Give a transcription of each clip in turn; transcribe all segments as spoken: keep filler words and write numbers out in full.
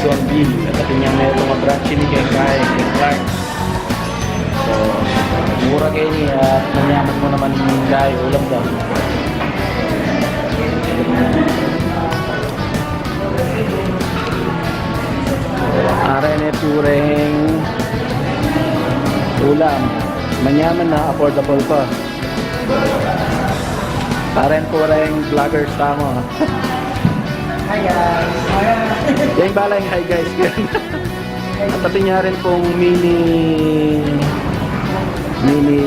Zone Bill, at atin yang metung a branch ini keng Clark. So, mura keni at manyaman mu naman keng ulam da. Are ne pureng ulam. Manyaman na, affordable pa. Paren pureng vloggers tamu. Hi, guys. Yang bala hi, guys. At atin ya rin pung mini, mini,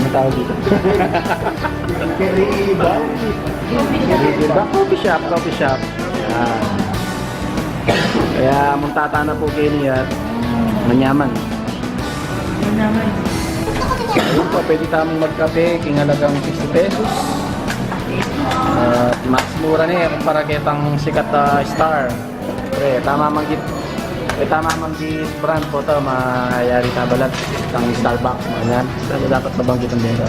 ano tawag dito? Kiriba. Kiriba. Coffee shop, coffee shop. Yan. Kaya munta tana pu keni at manyaman. Manyaman. Ayun pa, pwede tamung magkape, king halagang fifty pesos. At mas mura ne, kumpara ketang sikat a Star. Pre, tama manggit, eh, tama manggit brand pu to, mayari ta balat, itang Starbucks, mga yan. Pero dapat mabanggit ang benta.